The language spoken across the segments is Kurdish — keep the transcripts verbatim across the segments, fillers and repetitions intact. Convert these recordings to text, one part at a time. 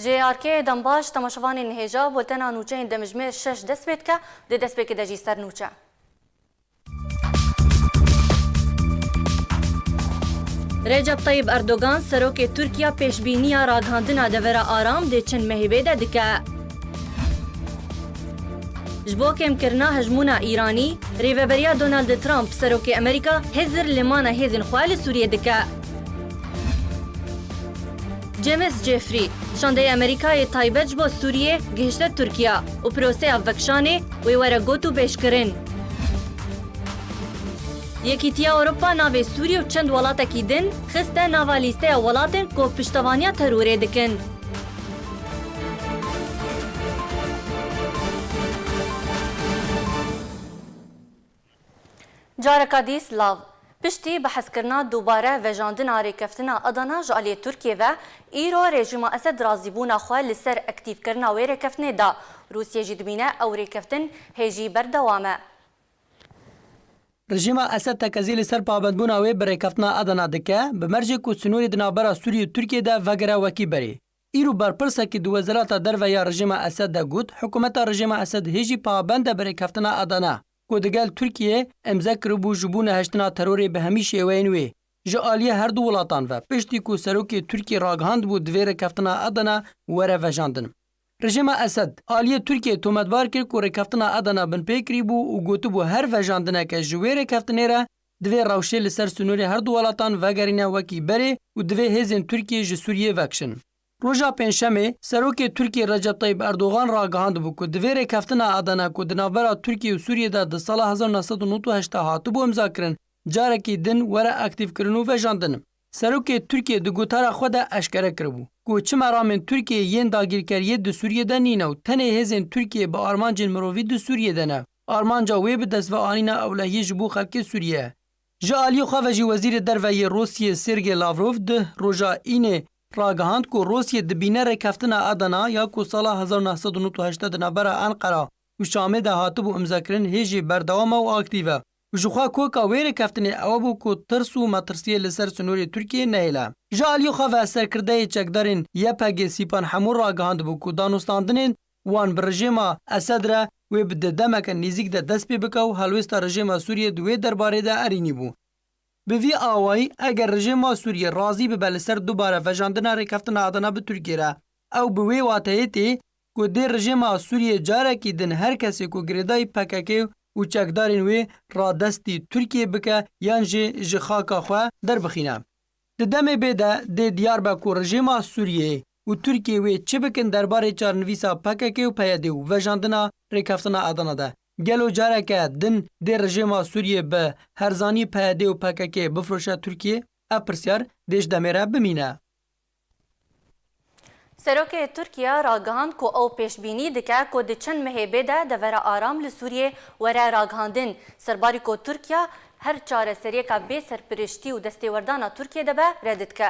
Ji Arkeyê dem baş, temaşevanên hêja, bultena nûçeyên demjimêr şeş dest pê dike, di destpêkê de jî ser nûçe. Recep Tayyip Erdogan, serokê Tirkiya, pêşbîniya ragihandina devera aram di çend mehê bê de dike. Ji bo kêmkirina hejmûna Îranî, rêveberiya Donald Trump, serokê Amerîka, hizir limana hêzên xwe li Sûriyê dike. James Jeffrey, şandeyê Amerîkayê taybet ji bo Sûriyê gihişte Tirkiya û proseya vekişanê wê were got û bêjkirin. Yekîtiya Ewropa navê Sûriyê û çend welatekî din xiste nava lîsteya welatên ku piştevaniya terorê dikin. Careka dî silav. Piştî bihezkirina dubare vejandina rêkeftina Adana ji aliyê Tirkiyê ve, îro rejîma Esed razîbûna xwe li ser aktîfkirina wê rêkeftinê da. Rûsye jî dibîne ew rêkeftin hê jî berdewam e. Rejîma Esed tekezî li ser pabendbûna wê bi rêkeftina Adana dike, bi mercê ku sînorê di navbera Sûriyê û Tirkiyê de vegere wekî berê. Îro berpirsekî di Wezareta Derve ya rejîma Esed de got, hikûmeta rejîma Esed hê jî pabend e bi rêkeftina Adana, ku digel Tirkiyê îmze kiribû ji bo nehiştina terorê bi hemî şêweyên wê, ji aliyê her du welatan ve, piştî ku serokê Tirkiyê ragihandibû divê rêkeftina Adana were vejandin. Rejîma Esed, aliyê Tirkiyê tometbar kir ku rêkeftina Adana binpê kirîbû û gotibû, her vejandineke ji wê rêkeftinê re divê rewşê li ser sînorê her du welatan vegerîne wekî berê û divê hêzên Tirkiyê ji Sûriyê vekişin. Roja Pêncşemê, serokê Tirkiyê Recep Tayyip Erdogan ragihandibû ku divê rêkeftina Adana ku di navbera Tirkiye û Sûriyê de di sala hezar neh sed û nod û heşt de hatibû îmzakirin, carekî din were aktîfkirin û vejandin. Serokê Tirkiyê di gotara xwe de eşkere kiribû ku çi meramên Tirkiyê yên dagîrkeriyê di Sûriyê de nîne û tenê hêzên Tirkiyê bi armancên mirovî di Sûriyê de ne. Armanca wê bi destveanîna ewlehiyê ji bo xelkê Sûriyê ye. Ji aliyê xwe ve jî Wezîrê Derve yê Rûsiyê Sergey Lavrov di roja Înê ragihand ku Rûsiyê dibîne rêkeftina Adana ya ku sala hezar neh sed û nod û heşt de di navbera Enqera û Şamê de hatibû îmzekirin hê jî berdewam e û aktîf e û ji xwe koka wê rêkeftinê ew bû ku tirs û metirsiyê li ser sînorê Tirkiyê nehêle. Ji aliyê xwe ve serkirdeyê çekdarên Y P G Sîpan Hemû ragihandibû ku danûstandinên wan bi rejîma Esed re wê bi di demeke nêzîk de dest pê bike û helwêsta rejîma Sûriyê di wê derbarê de erênî bû. Bi vî awayî, eger rejîma Sûriyê razî bibe li ser dubare vejandina rêkeftina Adana bi Tirkiyê re, ew bi wê wateyê tê ku dê rejîma Sûriyê carekî din her kesê ku girêdayî P K K û çekdarên wê radestî Tirkiyê bike yan jî ji xaka xwe derbixîne. Di demê bê de dê diyar be ku rejîma Sûriyê û Tirkiyê wê çi bikin derbarê çarenivîsa P K K û P Y D û vejandina rêkeftina Adana de? Gelo careke din dê rejîma Sûriyê bi herzanî P Y D û P K K bifroşe Tirkiyê? Ev pirsyar dê ji demê re bimîne. Serokê Tirkiye ragihand ku ew pêşbînî dike ku di çend mehê bê de devera aram li Sûriyê were ragihandin, serbarî ku Tirkiye her çareseriyeka bê serpiriştî û destêwerdana Tirkiyê de be red dike.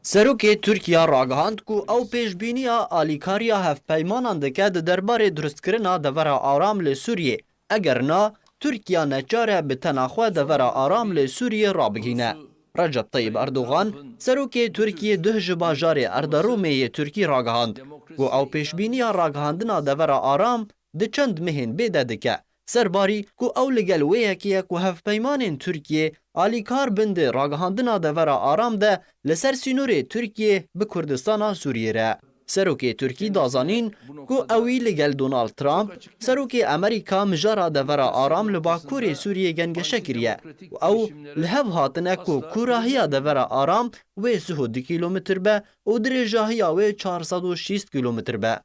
Serokê Tirkiye ragihand ku ew pêşbîniya alîkariya hevpeymanan dike di derbarê durustkirina devera aram li Sûriyê, eger na, Tirkiye neçar e bi tena xwe devera aram li Sûriyê rabigihîne. Recep Tayyip Erdogan, serokê Tirkiyê duh ji bajarê Erderûmê yê Tirkî ragihand ku ew pêşbîniya ragihandina devera aram di çend mehên bê de dike. Serbarî ku ew li gel wê yekê ye ku hevpeymanên Tirkiyê alîkar bin di ragihandina devera aram de li ser sînorê Tirkiyê bi Kurdistana Sûriyê re. Serokê Tirkî da zanîn ku ewî li gel Donald Trump, serokê Amerîka mijara devera aram li bakurê Sûriyê gengeşe kiriye û ew li hev hatine ku kûrahiya devera aram wê sih û du kîlometr be û dirêjahiya wê çar sed û şîst kîlometr be.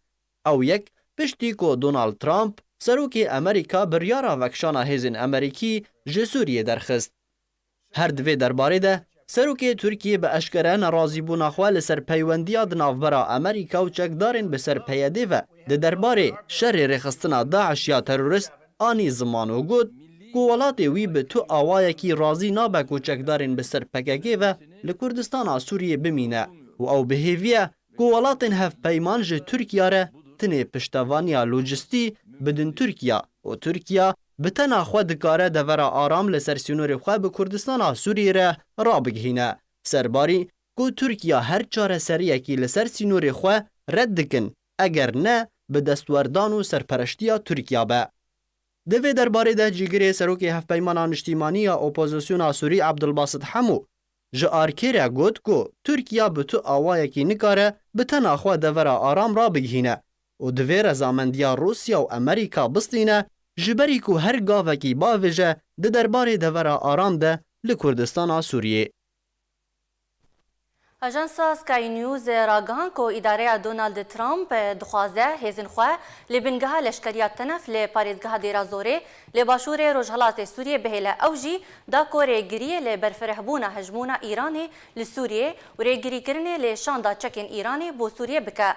Ew yek piştî ku Donald Trump, serokê Amerîka biryara vekişana hêzên Amerîkî ji Sûriyê derxist. Her di vê derbarê de serokê Tirkiyê bi eşkere nerazîbûna xwe li ser peywendiya di navbera Amerîka û çekdarên bi ser P Y D ve di derbarê şerê rêxistina DAIŞ ya terorist anî ziman û got ku welatê wî bi tu awayekî razî nabe ku çekdarên bi ser P K K ve li Kurdistana Sûriyê bimîne û ew bi hêvî ye ku welatên hevpeyman ji Tirkiye re tinê piştevaniya lojistî bidin Tirkiye û Tirkiye bi tena xwe dikare devera aram li ser sînorê xwe bi Kurdistana Sûriyê re rabigihîne. Serbarî ku Tirkiya her çareseriyekî li ser sînorê xwe red dikin, eger ne bi destwerdan û serpereştiya Tirkiya be. Di vê derbarê de cîgirê Serokê Hevpeymana Niştîmanî ya Opozisyona Sûrî Abdulbasit Hemo ji Arkê re got ku Tirkiya bi tu awayekî nikare bi tena xwe devera aram rabigihîne û divê rezamendiya Rûsya û Amerîka bistîne, ji berî ku her gavekî bavêje di derbarê devera aram de li Kurdistana Sûriyê. Ajansa Sky News ragihand ku îdareya Donald Trump dixwaze hêzên xwe li bingeha leşkeriya Tenef li parêzgeha Dêra Zorê li başûrê rojhilatê Sûriyê bihêle. Ew jî da ku rêgiriyê li berfirehbûna hejmûna Îranê li Sûriyê û rêgirîkirinê li şanda çekên Îranê bo Sûriyê bike.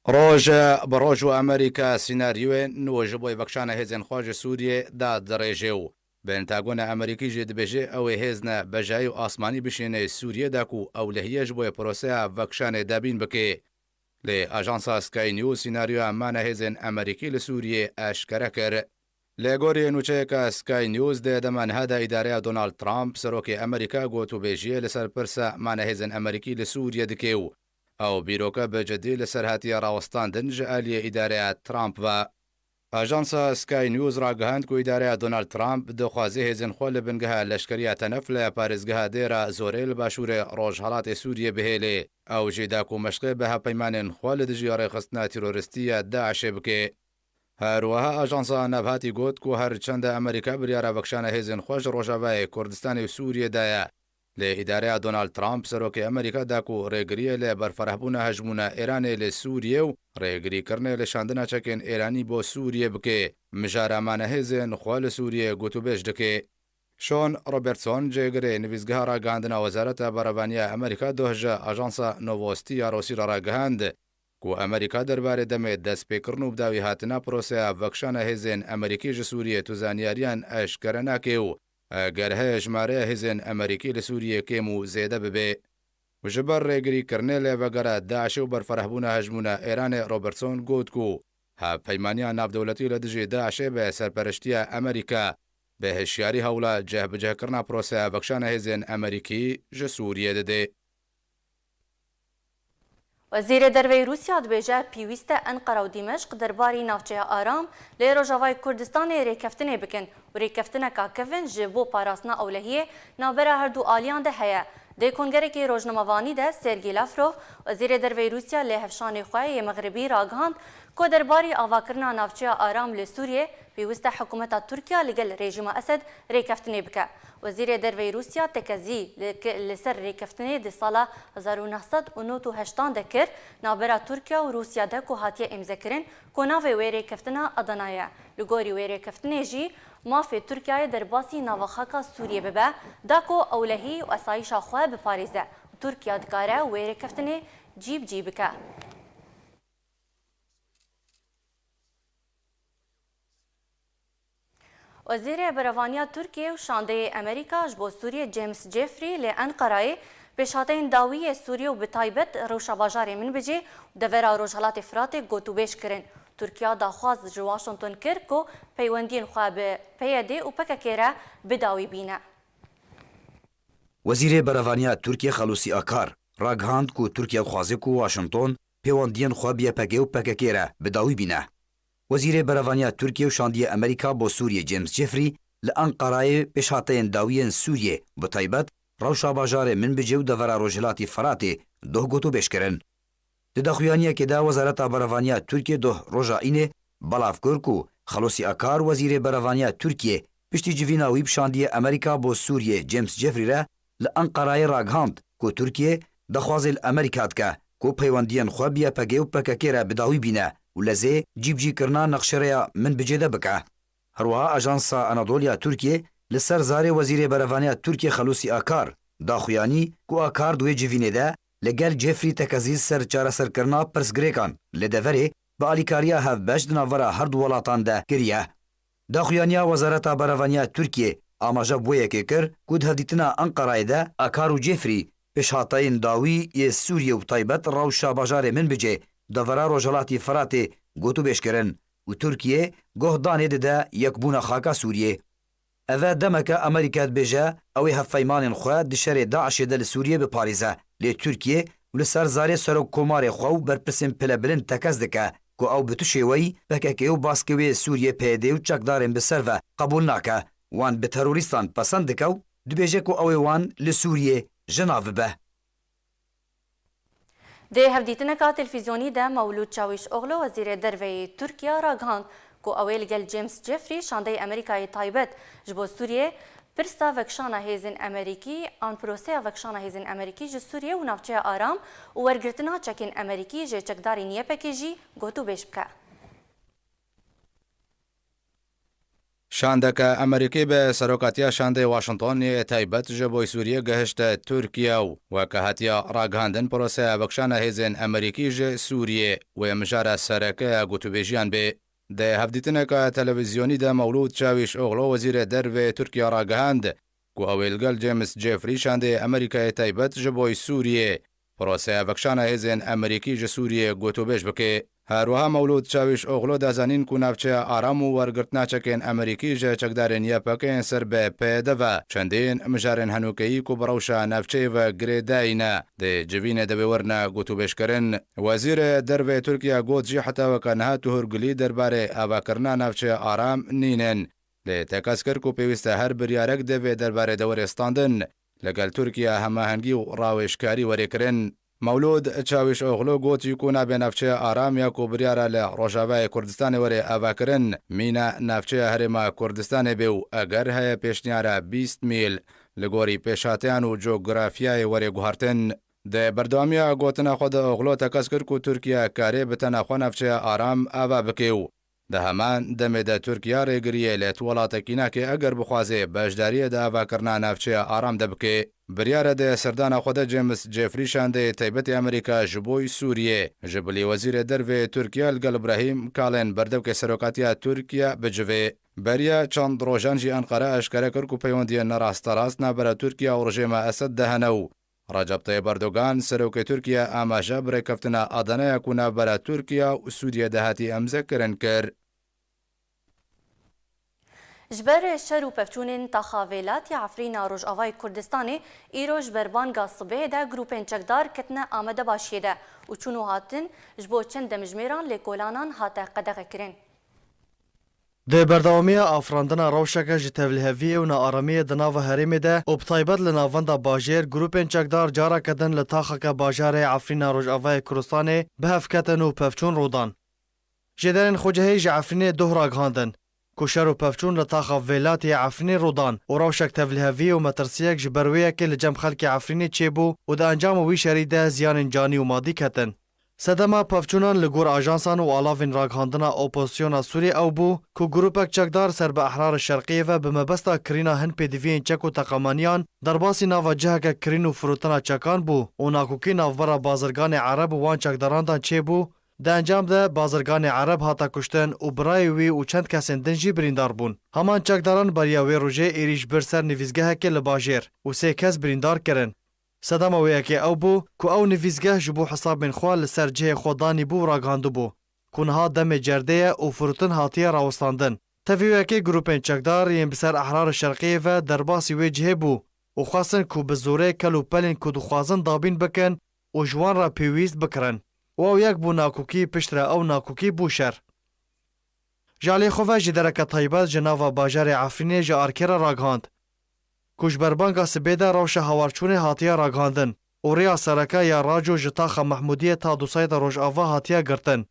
Roj bi roj û Amerîka sînaryoyên nû ji bo vekişana hêzên xwe ji Sûriyê dadirêje û Pentagona Amerîkî jî dibêje, ew ê hêzên bejayî û asmanî bişîne Sûriyê de ku ewlehiye ji bo proseya vekişanê debîn bike. Lê ajansa Sky News sînaryoya mana hêzên Amerîkî li Sûriyê eşkere kir. Li gorî nûçeyeke Sky News, di dema niha de îdareya Donald Trump, serokê Amerîka, gotûbêjiyê li ser pirsa mana hêzên Amerîkî li Sûriyê dike û ew bîroke bi cidî li ser hatiye rawestandin ji aliyê îdareya Trump ve. Ajansa Sky News ragihand ku îdareya Donald Trump dixwaze hêzên xwe li bingeha leşkeriya Tenef li parêzgeha Dêra Zorê li başûrê rojhelatê Sûriyê bihêle. Ew jî da ku meşqê bi hevpeymanên xwe li dijî rêxistina teroristî ya DAIŞê bike. Her wiha ajansa Navhatî got ku her çende Amerîka biryara vekişana hêzên xwe ji Rojavayê Kurdistanê û Sûriyê daye, lê îdareya Donald Trump, serokê Amerîka, da ku rêgiriyê li berfirehbûna hejmûna Îranê li Sûriyê û rêgirîkirinê li şandina çekên Îranî bo Sûriyê bike, mijara mana hêzên xwe li Sûriyê gotûbêj dike. Sean Robertson, cêgirê nivîsgeha ragihandina Wezareta Berevaniya Amerîka, doh ji ajansa Novosti ya Rûsî re ragihand ku Amerîka derbarê demê destpêkirin û bidawî hatina proseya vekişana hêzên Amerîkî ji Sûriyê tu zanyariyan eşkere nake û eger heye jimareya hêzên Amerîkî li Sûriyê kêm û zêde bibe. Û ji ber rêgirîkirinê li vegera DAIŞê û berfirehbûna hejmûna Îranê, Robertson got ku hevpeymaniya navdewletî li dijî DAIŞê bi serpereştiya Amerîka bi hişyarî hewla cihbicihkirina proseya vekişana hêzên Amerîkî ji Sûriyê dide. Wezîrê Derveyê Rûsya dibêje, pêwîst e Enqera û Dîmeşq derbarî navçeya Aram li Rojavayê Kurdistanê rêkeftinê bikin û rêkeftineka kevin ji bo parastina ewlehiyê navbera her du aliyan de heye. Di kongerekî rojnamevanî de Sergî Lavrov, Wezîrê Derveyê Rûsya li hevşanê xwe yê mexribî ragihand ku derbarî avakirina navçeya Aram li Sûriyê pêwîst e hikûmeta Tirkiye li gel rejîma Esed rêkeftinê bike. Wezîrê Derveyê Rûsya tekezî li, li ser rêkeftinê di sala hezar û neh sed û nod û heştan de kir, navbera Tirkiye û Rûsya de ku hatiye îmzekirin, ku navê wê rêkeftina Adana ye. Li gorî wê rêkeftinê jî mafê Tirkiyeyê derbasî nava xaka Sûriyê bibe, da ku ewlehî û esayîşa xwe biparêze û Tirkiye dikare wê rêkeftinê cî bi cî bike. Wezîrê Berevaniya Tirkiyê û Şandeyê Amerîka ji bo Sûriyê James Jeffrey li Enqerayê pêşhateyên dawî yê Sûriyê û bi taybet rewşa bajarê Minbicê û devera Rojhilatê Firatê gotûbêj kirin. Tirkiya daxwaz ji Washington kir ku peywendiyên xwe bi P Y D û P K K re bi dawî bîne. Wezîrê Berevaniya Tirkiyê Xelûsî Akar ragihand ku Tirkiye dixwaze ku Washington pêwendiyên xwe bi Y P G û P K K re bi dawî bîne. Wezîrê Berevaniya Tirkiye û Şandiyê Amerîka bo Sûriyê James Jeffrey li Enqerayê pêşhateyên dawiyên Sûriyê, bi taybet rewşa bajarê Minbicê û devera Rojhilatî Firatê doh gotûbêj kirin. Di daxuyaniyekê de Wezareta Berevaniya Tirkiyê doh roja Înê belav kir ku Xelosî Akar, Wezîrê Berevaniya Tirkiyê, piştî civîna wî bi şandiyê Amerîka bo Sûriyê James Jeffrey re li Enqerayê ragihand ku Tirkiye daxwazê li Amerîka dike ku peywendiyên xwe bi Y P G û P K K re bi dawî bîne û lezê cîbicîkirina nexşerêya Minbicê de bike. Herwiha Ajansa Anadolu ya Tirkiyê li ser zarê Wezîrê Berevaniya Tirkiyê Xelûsî Akar daxuyanî ku Akar di wê civînê de li gel Jeffrey tekezî ser çareserkirina pirsgirêkan li deverê bi alîkariya hevbeş di navbera her du welatan de kiriye. Daxuyaniya Wezareta Berevaniya Tirkiyê amaje bi wê yekê kir ku di hevdîtina Enqerayê de Akar û Jeffrey pêşhateyên dawî yê Sûriyê û bi taybet rewşa bajarê Minbicê devera Rojhilatî Firatê gotûbêj kirin û Tirkiye guhdanê dide yekbûna xaka Sûriyê. Ev e demeke Amerîka dibêje ew ê hevpeymanên xwe di şerê DAIŞê de li Sûriyê biparêze. Lê Tirkiye û li ser zarê serokkomarê xwe û berpirsên pilebilind tekez dike ku ew bi tu şêweyî P K K û baskê wê Sûriyê P Y D û çekdarên bi ser ve qebûl nake. Wan bi terorîstan pesend dike û dibêje ku ew ê wan li Sûriyê ji nav bibe. Di hevdîtineka televîzyonî de Mewlûd Çawîşoglu, Wezîrê Derve yê Tirkiye, ragihand ku ew ê li gel James Jeffrey, şandeyê Amerîkayê taybet ji bo Sûriyê, pirsa vekişana hêzên Amerîkî an proseya vekişana hêzên Amerîkî ji Sûriyê û navçeya aram û wergirtina çekên Amerîkî ji çekdarên Y P G jî gotûbêj bike. Şandeke Amerîkî bi serokatiya şandê Washingtonê taybet ji bo Sûriyê gihişte Tirkiye û weke hatiye ragihandin proseya vekişana hêzên Amerîkî ji Sûriyê wê mijara sereke ya gotûbêjiyan bê. Di hevdîtineke televîzyonî de Mewlûd Çawîşoglu, Wezîrê Dervê Tirkiye, ragihand ku ew ê li gel James Jeffrey, şandê Amerîkayê taybet ji bo Sûriyê, proseya vekişana hêzên Amerîkî ji Sûriyê gotûbêj bike. Her wiha Mewlûd Çawîşoglu da zanîn ku navçeya aram û wergirtina çekên Amerîkî ji çekdarên Y P G yên ser bi P Y D ve çendîn mijarên henokeyî ku bi rewşa navçeyê ve girêdayî ne, dê civînê de wê werine gotûbêjkirin. Wezîrê Dervê Tirkiye got jî heta weke niha tu hûrgilî derbarê avakirina navçeya aram nînin. Lê tekez kir ku pêwîst e her biryarek divê derbarê de were standin, li gel Tirkiye hemahengî û rawêjkarî were kirin. Mewlûd Çawîşoglu got jî ku nabe navçeya aram ya ku biryara li Rojavayê Kurdistanê were avakirin, mîna navçeya Herêma Kurdistanê bê û eger heye pêşniyara bîst mîl li gorî pêşhateyan û cografyayê were guhartin. Di berdewamiya gotina xwe de Oglu tekez kir ku Tirkiye karê bi tena xwe navçeya aram ava bike û Di heman demê de Tirkiye rêgiriyê li tu welatekî nake eger bixwaze beşdariyê di avakirina navçeya aram de bike. Biryare di serdana xwe de James Jeffrey şandeyê taybetê Amerîka ji bo Sûriyê ji bilî Wezîrê Dervê Tirkiye li gel Ibrahîm Kalên berdevkê serokatiya Tirkiye bicive. Beriya çend rojan jî Enqere eşkere kir ku peywendiyên ne rasterast navbera Tirkiye û rejêma Esed de hene û Recep Tayyip Erdogan, serokê Tirkiye, amaje bi rêkeftina Adanaya ku navbera Tirkiye û Sûriye de hatî îmzekirin kir. Ji ber şer û pevçûnên taxa Vêlat ya Efrîna Rojavayê Kurdistanê, îro ji ber banga sibehê de grûpên çekdar ketine amadebaşiyê de û çûn û hatin ji bo çend demjimêran lêkolanan hate qedexekirin. Di berdewamiya afirandina rewşeke ji tevliheviyê û nearamiyê di nava herêmê de û bi taybet li navenda bajêr, grûpên çekdar careke din li taxeke bajarê Efrîna Rojavayê Kurdistanê bi hev ketin û pevçûn rû dan. Jêderên xwecihî ji Efrînê doh ragihandin ku şer û pevçûn li taxa Vêlatê yê Efrînê rû dan û rewşek tevliheviyê û metirsiyek ji ber wê yekê li cem xelkê Efrînê çêbû û di encama wî şerî de ziyanên canî û madî ketin. Sedema pevçûnan li gor ajansan û alavên ragihandina opozisyona Sûriyê ew bû ku grûpek çekdar ser bi Ehrara Şerqiyê ve bi mebesta kirîna hin pêdiviyên çek û teqemaniyan derbasî nava ciheke kirîn û firotina çekan bû û nakokî navbera bazirganê Ereb û wan çekdarandan çêbû. Di encam de bazirganê Ereb hate kuştin û birayê wî û çend kesên din jî birîndar bûn. Heman çekdaran beriya wê rojê êrîş bir ser nivîsgehekê li bajêr û sê kes birîndar kirin. Sedema wê yekê ew bû ku ew nivîsgeh ji bo hesabên xwe li ser cihê xwe danîbû û ragihandibû ku niha demê cerdê ye û firotin hatiye rawestandin. Tevî wê yekê grûpên çekdar yên bi ser Ehrara Şerqiyê ve derbasî wê cihê bû û xwestin ku bi zorê kel û pelên ku dixwazin dabîn bikin û ji wan re pêwîst bikirin û ew yek bû nakokî, piştre ew nakokî bû şer. Ji alî xwe ve jêdereke taybet ji nava bajarê Efrînê ji Arkê re ragihand ku ji ber banga sibê de rewşa hawarçûnê hatiye ragihandin û rêya sereke ya Raco ji taxa Mehmûdiyê ta Dûsayda Rojava hatiye girtin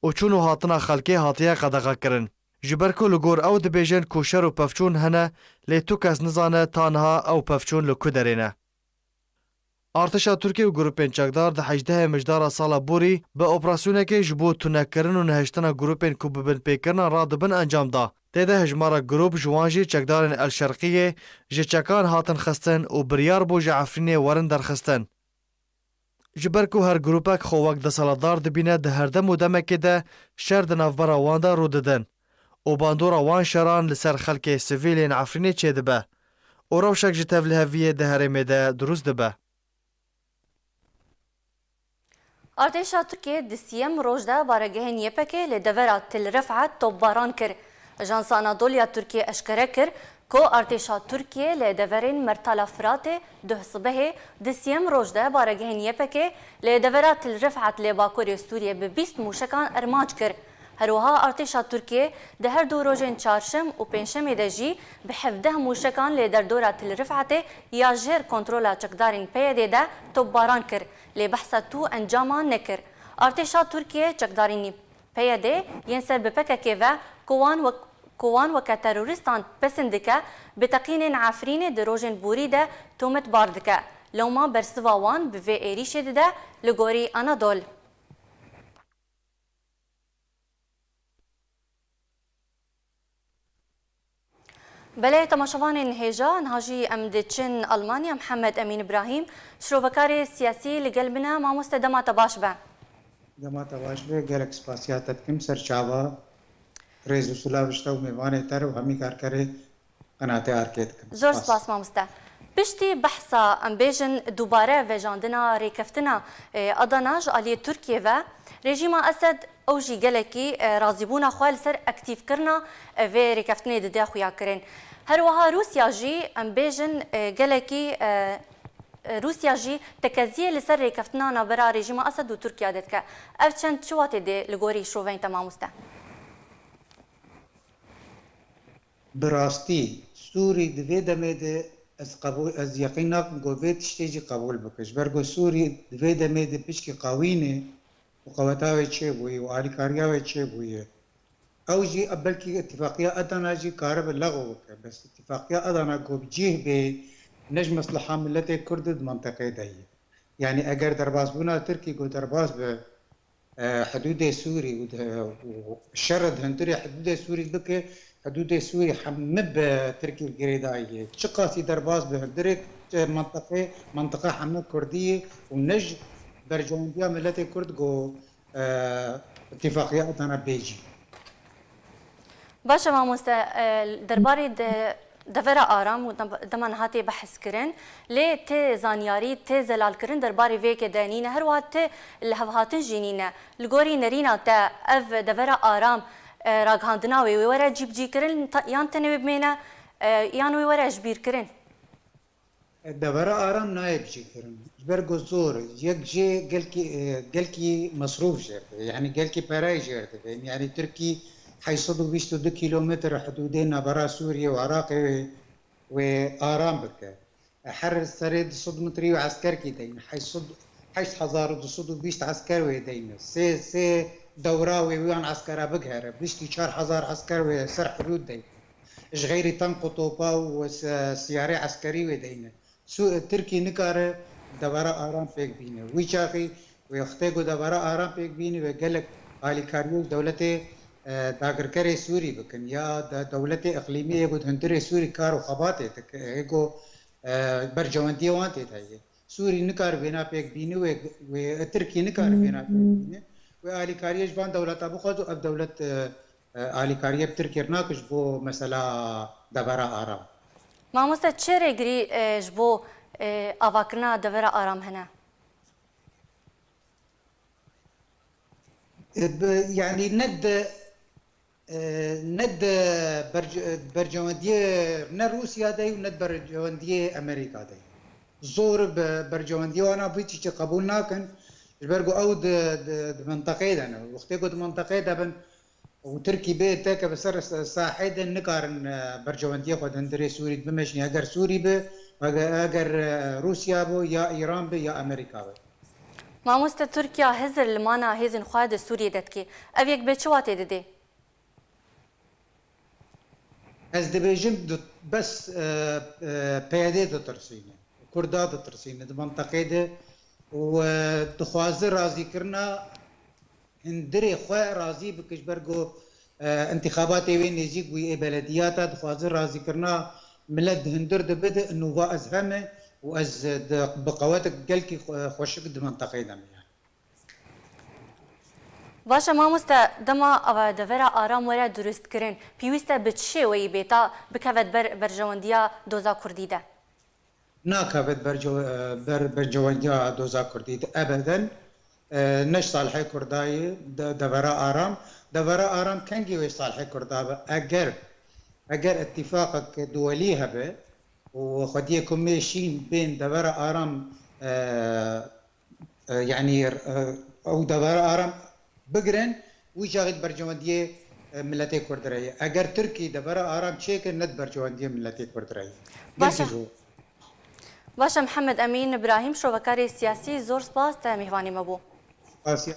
û çûn û hatina xelkê hatiye qedexekirin. Ji ber ku li gor ew dibêjin ku şer û pevçûn hene, lê tu kes nizane ta niha ew pevçûn li ku derê ne. Artêşa Tirkiyê û grûpên çekdar di hejdehê Mijdara sala borî bi operasyonekê ji bo tunekirin û nehiştina grûpên ku bi binpêkirinan radibin encam da. Tê de hejmara grûp, ji wan jî çekdarên El Şerqiyê, ji çekan hatin xistin û biryar bû ji Efrînê werin derxistin. Ji ber ku her grûpek xwe wek desthilatdar dibîne, di her dem û demekê de şer di navbera wan de rû didin û bandora wan şeran li ser xelkê sivîl yên Efrînê çêdibe û rewşek ji tevliheviyê di herêmê de dirust dibe. Artêşa Tirkiyê di siyem roj de baregehên Y P G li devera Til Ref'e topbaran kir. Ajansa Anadolu ya Tirkiyê eşkere kir Ku artêşa Tirkiyê li deverên Mertala Firatê duh sibehê di siyem roj de baregehên Y P G li devera Til Rifat li bakurê Sûriyê bi bîst mûşekan armanc kir. Herwiha artêşa Tirkiyê di her du rojên çarşem û pêncşemê de jî bi hevdeh mûşekan li derdora Til Rifatê ya ji her kontrola çekdarên P Y D de topbaran kir, lê behsa tu encaman nekir. Artêşa Tirkiyê çekdarên P Y D yên ser bi P K K ve ku wan wek, ku wan weke terorîstan pesend dike, bi teqînên Efrînê di rojên borî de tometbar dike. Lewma bersiva wan bi vê êrîşê dide, li gorî Anadol. Belê temaşevanên hêja, niha jî em diçin Almanya. Mihemed Emîn Îbrahîm, şirovekarê siyasî li gel min e. Mamoste, dema te baş be. Dema te baş be, gelek spasiya te dikim. Serçava, rêz û silav ji te û mêvanê te re û hemî karkerê qenatê Arkê dikim. Zor spas. Spas, mamoste. Piştî behsa, em bêjin, dubare vejandina rêkeftina, e, Adana ji aliyê Tirkiyê ve, rejîma Esed ew jî gelekî, e, razîbûna xwe li ser aktîfkirina, e, vê rêkeftinê dide xuyakirin. Her wiha Rûsya jî, em bêjin, e, gelekî, e, e, Rûsya jî tekeziyê li ser rêkeftina navbera rejîma Esed û Tirkiya de dike. Ev çend çi watê dê li gorî şoveyên te, mamoste? Bi rastî, Sûrî di vê demê de ez qebûl, ez yeqîn nakim ku vê tiştê jî qebûl bike. Ji ber ku Sûrî di vê demê de pişkî qawînê û qeweta wê çêbûyî û alîkariya wê çêbûye. Ew jî belkî îtifaqiya Adana jî karibe lexw bike. Bes îtifaqiya Adana ku bi cih bê, ne ji mesleha miletê Kurd di menteqê de ye. Yanî eger derbasbûna Tirkî ku derbas be, e, hidûdê Sûrî û de, û şer di hundirê hidûdê Sûrî bike, hidûdê Sûrî hemî bi Tirkî girêdayî ye. Çiqasî derbas bi hundirê, e, menteqê, menteqa hemî Kurdî ye û ne ji berjewendiya miletê Kurd ku, e, îtifaqiya Adana bê cî. Baş e mamoste, e, derbarê de, devera Aram û dem-, dema niha tê behs kirin, lê tê zanyarî, tê zelalkirin derbarê vê yekê de nîne, her wiha tê lihevhatin jî nîne. Li gorî nerîna te ev devera Aram, e, ragihandina wê, wê were cîbicîkirin ta-, yan tenê wê bimêne, e, yan wê were ji bîr kirin? Devera Aram nayê bicîkirin. Ji ber ku zor e. Yek jê gelkî, e, gelkî mesrûf jê re dibe. Yanî gelkî pereyê jê re dibe. Yanî Tirkî heyt sed û bîst û du kîlometre hidûdê navbera Sûriyê û Iraqê wê, wê aram bike. Her serê du sed metrî wê eskerkî deyne. Heyt sed, heyt hezar û du sed û bîst esker wê deyne. Sê, sê dewra wê wiyan eskera bighere. Bîst û çar hezar esker wê ser hidûd deyne. Ji xeyrî tank û topa û se-, siyarê eskerî wê deyne. Sû-, Tirkî nikare devera aram pêk bîne. Wî çaxî wê wextê ku devera aram pêk bîne, wê gelek alîkariyê ji dewletê, e, dagirkerê Sûrî bikin ya de-, dewletê iqlîmî yê ku di hundirê Sûrî kar û xebatê dike, yê ku, e, berjewendiyê wan tê de ye. Sûrî nikare vêna pêk bîne, wê, wê Tirkî nikare vêna pêk bîne. Wê alîkariyê ji van dewleta bixwaze û ev dewlet, e, e, alîkariyê bi Tirkiyê re nake ji bo mesela devera aram. Mamoste, çi rêgirî, e, ji bo, e, avakirina devera aram hene? E, bi, yanî ne di, e, ne di berc-, bercewendiyê ne Rûsya de û ne di bercewendiyê Amerîka de. Zor bi bercewendiyê wana vî tiştî qebûl nakin. Ji ber ku ew di, di, di menteqeyê de ne. Wextê ku di menteqeyê de bin, û Tirkî bê teke bi ser sa-, sahê de nikarin, e, berjewendiyê xwe di hundirê Sûrî de bimeşîne. Eger Sûrî be, eger, eger, e, Rûsya be, ya Îran be, ya Amerîka be. Mamoste, Tirkiya hizir limana hêzên xwe di Sûriyê de dike. Ev yek bi çi watê didê? Ez dibêjim di-, bes, e, e, P Y D ditirsîne. Kurda ditirsîne di menteqê de û, e, dixwaze razîkirina hundirê xwe razî bike ji ber ku, e, întîxabatê wê nêzîk bûye ê belediyata, dixwaze razîkirina milet di hundir de bide, nûva ez heme û ez di, bi qewetek gelkî xwe-, xweşik di menteqê de me. Baş e mamoste, dema ava devera aram were durustkirin, pêwîst e bi çi şêweyî bê ta bikeve ber berjewendiya doza kurdî de? Nakeve bercew-, ber berjewendiya doza kurdî de ebeden. E, ne ji salihê kurda ye de-, devera aram. Devera aram kengî wê salihê kurda be? Eger Eger îtîfaqek duwelî hebe û xwediyê ku mê şîn bên devera aram, e, e, yanî, e, ew devera aram bigirin, wî caxî di berjewendiyê, e, miletê Kurd re ye. Eger Tirkî devera aram çêkir, ne di berjewendiyê miletê Kurd re ye. Baş e. Gelkî ji Baş e Mihemed Emîn Îbrahîm, şovekarê siyasî, zor spas te mîhvanî me bû. Spas e.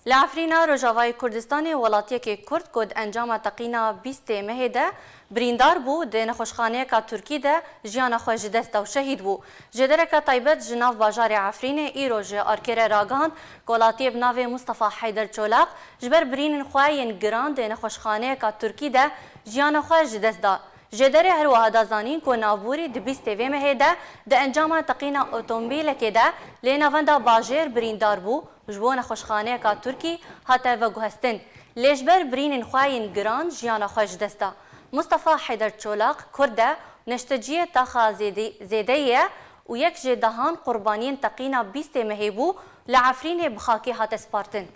Li Efrîna Rojavayê Kurdistanê welatiyekê Kurd ku di encama teqîna bîstê mehê de birîndar bû, di nexweşxaneyeka Tirkî de jiyana xwe ji dest da û şehîd bû. Jêdereke taybet ji nav bajarê Efrînê îro ji Arkê re ragihand ku welatiyê bi navê Mustafa Heyder Çolak ji ber birînên xwe yên giran di nexweşxaneyeka Tirkî de jiyana xwe ji dest da. Jêderê her wiha da zanîn ku navborî di bîstê vê mehê de di encama teqîna otomobîlekê de lê navenda bajêr birîndar bû û ji bo nexweşxaneyeka Tirkî hate veguhestin. Lê ji ber birînên xwe yên giran jiyana xwe ji dest da. Mustafa Heyder Çolak Kurd e, neşteciyê taxa zêde-, zêdeyê ye û yek ji dehan qurbaniyên teqîna bîstê mehê bû, li Efrînê bi xakê hate spartin.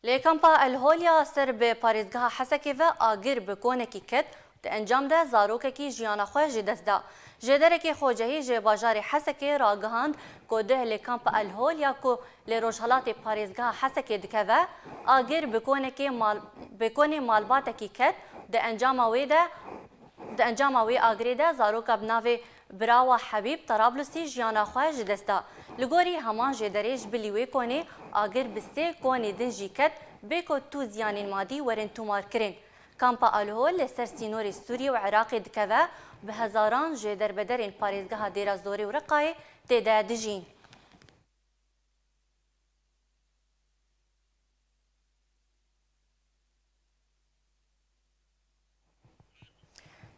Lê kampa El Hol ya ser bi parêzgeha Hesekê ve agir bi konekî ket, di encam de zarokekî jiyana xwe ji dest da. Jêderekî xocehî ji bajarê Hesekê ragihand ku duh li kampa El Hol ya ku li rojhilatê parêzgeha Hesekê dikeve, agir bi konekê mal-, bi konê malbatekî ket, di encama wê de Di encama wê agirê de zaroka bi navê Birawa Hebîb Tarablusî jiyana xwe ji dest da. Li gorî heman jêderê ji bilî wê konê agir bi sê konê din jî ket, bê ku tu ziyanên madî werin tûmarkirin. Kampa El Hol li ser sînorê Sûriyê û Iraqê dikeve, bi hezaran ji derbederên parêzgeha Dêra Zorê û Reqayê tê de dijîn.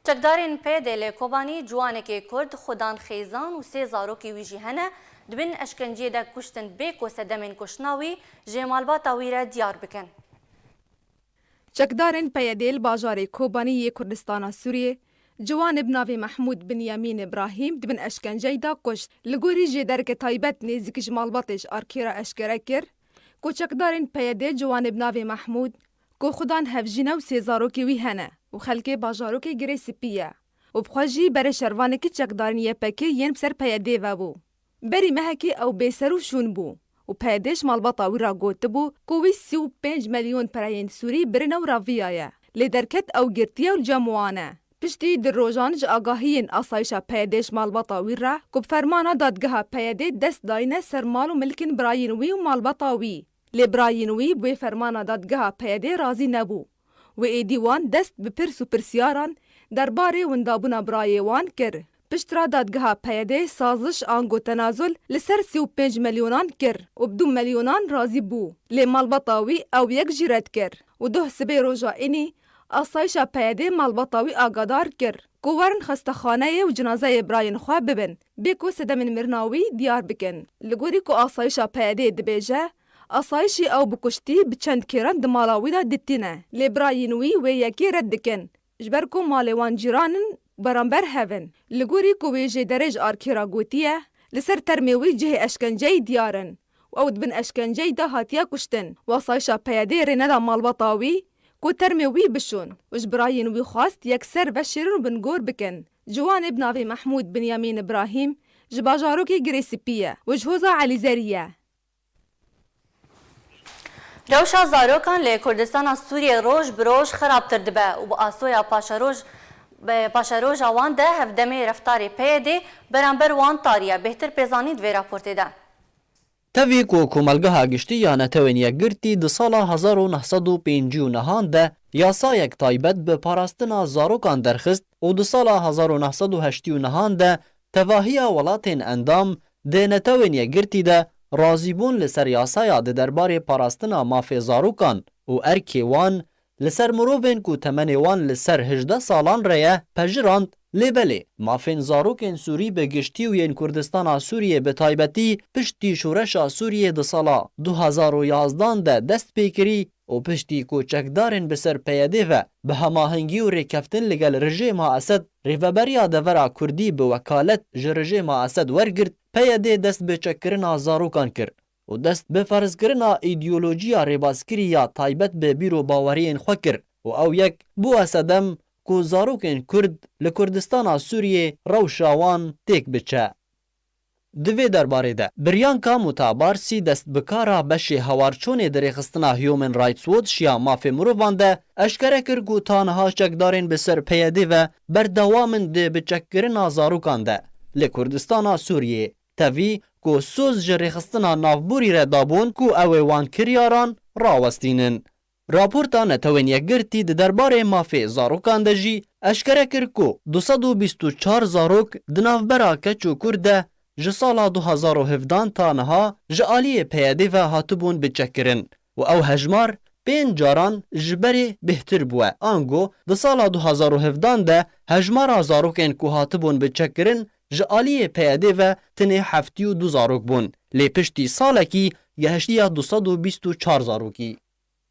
Çekdarên P Y D'ê li Kobanî ciwanekê Kurd xudan xêzan û sê zarokê wî jî hene, di bin eşkenceyê de kuştin bê ku sedemên kuştina wî ji malbata wî re diyar bikin. Çekdarên P Y D li bajarê Kobanî yê Kurdistana Sûriyê, ciwanê bi navê Mehmûd Binyamîn Îbrahîm di bin eşkenceyê de kuşt. Li gorî jêdereke taybet nêzîkî ji malbatê ji Arkê re eşkere kir, ku çekdarên P Y D ciwanê bi navê Mehmûd, ku xudan hevjîn e û sê zarokê wî hene û xelkê bajarokê Girê Spî ye û bi xwe jî berê şervanekî çekdarên Y P G yên bi ser P Y D ve bû. Berî mehekê ew bêser û şûn bû û P Y D ji malbata wî re gotibû ku wî sî û pênc milyon pereyên Sûrî birine û reviyaye. Lê derket ew girtiye û li cem wan e. Piştî du rojan ji agahiyên asayişa P Y D ji malbata wî re ku bi fermana dadgeha P Y D dest dayîne ser mal û milkên birayên wî û malbata wî. Lê birayên wî bi wê fermana dadgeha P Y D razî nebû. Wê êdî wan dest bi pirs û pirsyaran derbarê windabûna birayê wan kir. Piştre dadgeha P Y D saziş ango tenazul li ser sî û pênc milyonan kir û bi du milyonan razî bû. Lê malbata wî ew yek jî red kir û doh sibê roja înî asayişa P Y D malbata wî agadar kir ku werin xestexaneyê û cinazeyê birayên xwe bibin, bê ku sedemên mirina wî diyar bikin. Li gorî ku asayişa P Y D dibêje, asayişî ew bi kuştî bi çend kêran di mala wî de ditîne. Lê birayên wî wê yekê red dikin, ji ber ku malê wan cîran in û beramber hev in. Li gorî ku wê jêderê ji Arkê re gotiye, li ser termê wî cihê eşkenceyê diyar in û ew di bin eşkenceyê de hatiye kuştin. Asayişa P Y D rê neda malbata wî ku termê wî bişon û ji birayên wî xwest yekser veşêrin û bingor bikin. Ciwanê bi navê Mehmûd Binyamîn Îbrahîm ji bajarokê Girê Spî ye û ji Hoza Elîzerî ye. Rewşa zarokan li Kurdistana Sûriyê roj bi roj xerabtir dibe û bi asoya paşeroj, bi paşeroja wan de hevdemê reftarê P Y D beramber wan tarî ye. Bêhtir pêzanîn di vê raportê de. Tevî ku Komelgeha Giştî ya Netewên Yekgirtî di sala hezar û neh sed û pêncî û nehan de yasayek taybet bi parastina zarokan derxist û di sala hezar û neh sed û heştî û nehan de tevahiya welatên endam di Netewên Yekgirtî de razîbûn li ser yasaya di derbarê parastina mafê zarokan û erkê wan li ser mirovên ku temenê wan li ser hejdeh salan re ye, pejirand. Lê belê, mafên zarokên Sûrî bi giştî û yên Kurdistana Sûriyê bi taybetî piştî şoreşa Sûriyê di sala du hezar û yazdan de dest pê kirî û piştî ku çekdarên bi ser P Y D ve bi hemahengî û rêkeftin li gel rejêma Esed rêveberiya devera Kurdî bi wekalet ji rejêma Esed wergirt, P Y D dest bi çekkirina zarokan kir. û dest bi ferzkirina îdeolojiya rêbazkirî ya taybet bi bîr û baweriyên xwe kir û ew yek bûye sedem ku zarokên Kurd li Kurdistana Sûriyê rewşa wan têk biçe. Di vê derbarê de, Biryanka Mutabarsî destbikara beşê hewarçûnê di rêxistina Human Rights Watch ya mafê mirovan de eşkere kir ku ta niha çekdarên bi ser P Y D ve berdewam in di biçekkirina zarokan de li Kurdistana Sûriyê. Tevî ku soz ji rêxistina navborî re dabûn ku ew ê wan kiryaran rawestînin. Raporta Netewên Yekgirtî di derbarê mafê zarokan de jî eşkere kir ku du sed û bîst û çar zarok di navbera keç û kur de ji sala du hazar û hevdehan ta niha ji aliyê P Y D ve hatibûn biçekkirin û ew hejmar pênc caran ji berê bêhtir bûye. Ango di sala du hazar û hevdehan de hejmara zarokên ku hatibûn biçekkirin ji aliyê P Y D ve tenê heftê û du zarok bûn. Lê piştî salekî gehiştiye du sed û bîst û çar zarokî.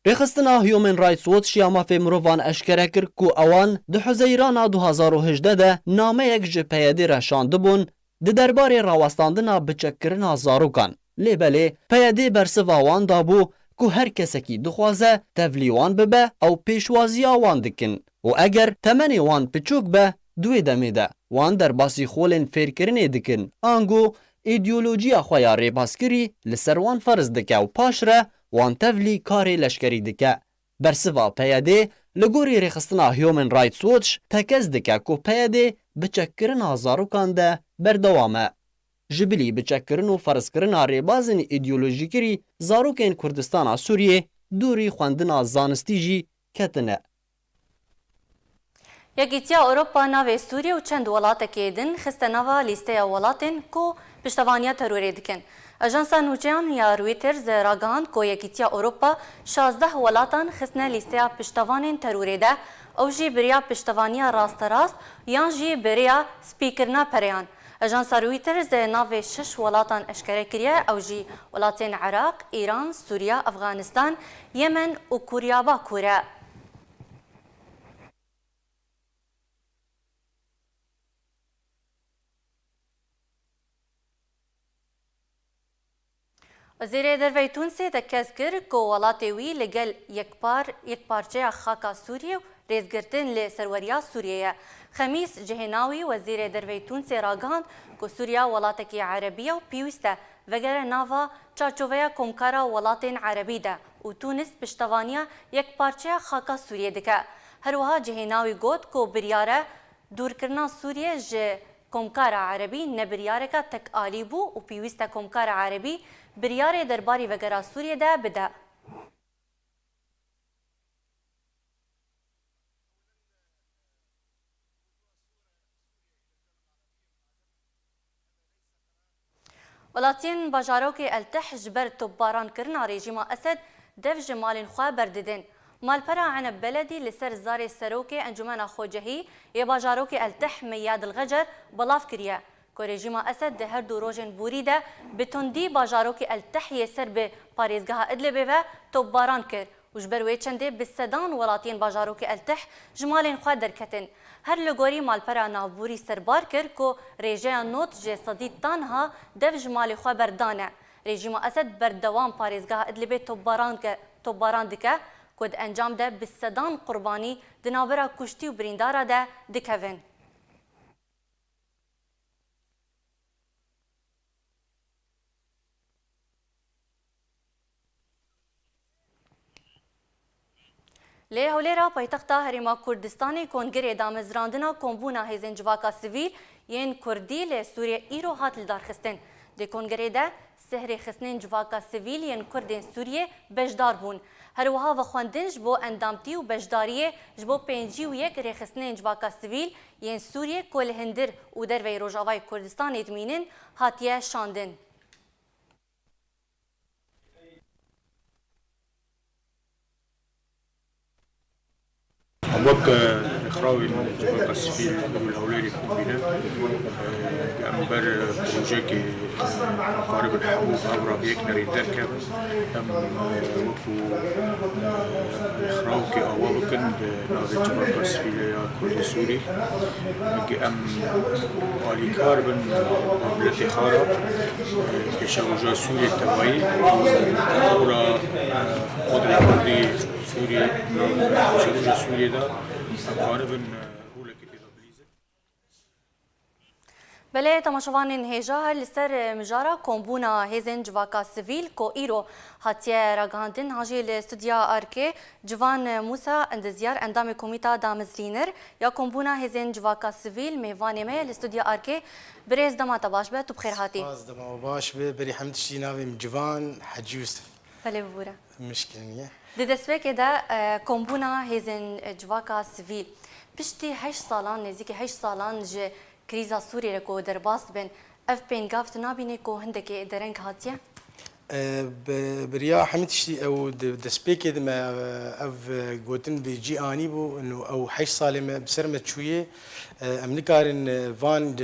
Rêxistina Human Rights Watch ya mafê mirovan eşkere kir ku ewan di Huzeyrana du hazar û hejdeh de nameyek ji P Y D re şandibûn di derbarê rawestandina biçekkirina zarokan. Lê belê P Y D bersiva wan dabû ku her kesekî dixwaze tevlî wan bibe, ew pêşwaziya wan dikin û eger temenê wan piçûk be, di wê demê de wan derbasî xolên fêrkirinê dikin, ango îdeolojiya xwe ya rêbazkirî li ser wan ferz dike û paşre wan tevlî karê leşkerî dike. Bersiva P Y D li gorî rêxistina Human Rights Watch tekez dike ku P Y D biçekkirina zarokan de berdewam e. Ji bilî biçekkirin û ferzkirina rêbazên îdeolojîkirî zarokên Kurdistana Sûriyê dûrî xwendina zanistî jî ketine. Yekîtiya Ewropa navê Sûriyê û çend welatekê din xiste nava lîsteya welatên ku piştevaniya terorê dikin. Ajansa nûçeyan ya Reuters ragihand ku Yekîtiya Ewropa şazdeh welatan xistine lîsteya piştevanên terorê de, ew jî bi riya piştevaniya rasterast yan jî bi riya spîkirina pereyan. Ajansa Reuters navê şeş welatan eşkere kiriye, ew jî welatên Iraq, Îran, Sûriya, Efxanistan, Yemen û Kûriya Bakur e. Wezîrê Derveyê Tûnsê tekez kir ku welatê wî li gel yekpar, yekparçeya xaka Sûriyê û rêzgirtin li serweriya Sûriyê ye. Xemîs cihê navî Wezîrê Derveyê Tûnsê ragihand ku Sûriya welatekî erebî ye û pêwîst e vegere nava çarçoveya Komkara Welatên Erebî de û Tûnis piştevaniya yekparçeya xaka Sûriyê dike. Her wiha cihê navî got ku biryar e dûrkirina Sûriyê ji Komkara Erebî ne biryareke tekalî bû û pêwîst e Komkara Erebî biryarê derbarî vegera Sûriyê de bide. Welatiyên bajarokê El Teh ji ber topbarankirina rejîma Esed dev ji malên xwe berdidin. Malpera Eneb Beledî li ser zarê serokê Encûmena Xwecehî yê bajarokê El Teh Meya Dilxecer belav kiriye ku rejîma Esed di her du rojên borî de bi tundî bajarokê El Teh yê ser bi parêzgeha Idlibê ve topbaran kir û ji ber wê çendê bi sedan welatiyên bajarokê El Teh ji malên xwe derketin. Her li gorî malpera navborî serbar kir ku rêjeya nod ji sedî tanha dev ji malê xwe berdane. Rejîma Esed berdewam parêzgeha Idlibê topbaran ke-, topbaran dike ku di encam de bi sedan qurbanî di navbera kuştî û birîndara de dikevin. Lê Hewlêra paytexta Herêma Kurdistanê Kongrê Damezrandina Kombûna Hêzên Civaka Sivîl yên Kurdî li Sûriyê îro hat lidarxistin. Di kongrê de sih rêxistinên civaka sivîl yên Kurdên Sûriyê beşdar bûn. Her wiha vexwendin ji bo endamtî û beşdariyê ji bo pêncî û yek rêxistinên civaka sivîl yên Sûriyê ku li hundir û derveyî Rojavayê Kurdistanê dimînin hatiye şandin. Wek, e, rêxrawên civaka sivîl û li Hewlêrê komîne, e, em ber, e, projeyekê, e, karibin hemû bi hev re bi yek derê derkevin. Em, e, wekû, e, rêxrawekê awa bikin, Di navê civaka sivîl ya Kurdê Sûrî, em alîkar bin, miletê xwe re, pêşeroja Sûriyê tevayî, ora qodrê Kurdî Sûrî, pêşeroja Sûriyê de em karibin rolekê tê de bilîzin. Belê, temaşevanên hêja, her li ser mijara kombûna hêzên civaka sivîl ku îro hatiye ragihandin, han jî li studya Arkê Civan Mûsa, endezyar, endamê Komîta Damezrînir ya Kombûna Hêzên Civaka Sivîl, mêvanê me ye li studya Arkê. Birêz, dema te baş be, tu bi xêr hatî. Spas, dema we baş be. Berî hemî tiştî navê min Civan Hecî Yusuf. Belê, bibûre. Mişkil niye. Di destpêkê de, e, kombûna hêzên, e, civaka sivîl, piştî heşt salan, nêzîkî heşt salan ji krîza Sûriyê re ku derbas dibin, ev pêngav tu nabînî ku hindekê dereng hatiye? E, bi, bi riya hemî tiştî ew di destpêkê de me, e, ev, e, gotin bi cî anîbû, ino ew heşt salê me bi ser me çûye. E, em nikarin, e, van, e,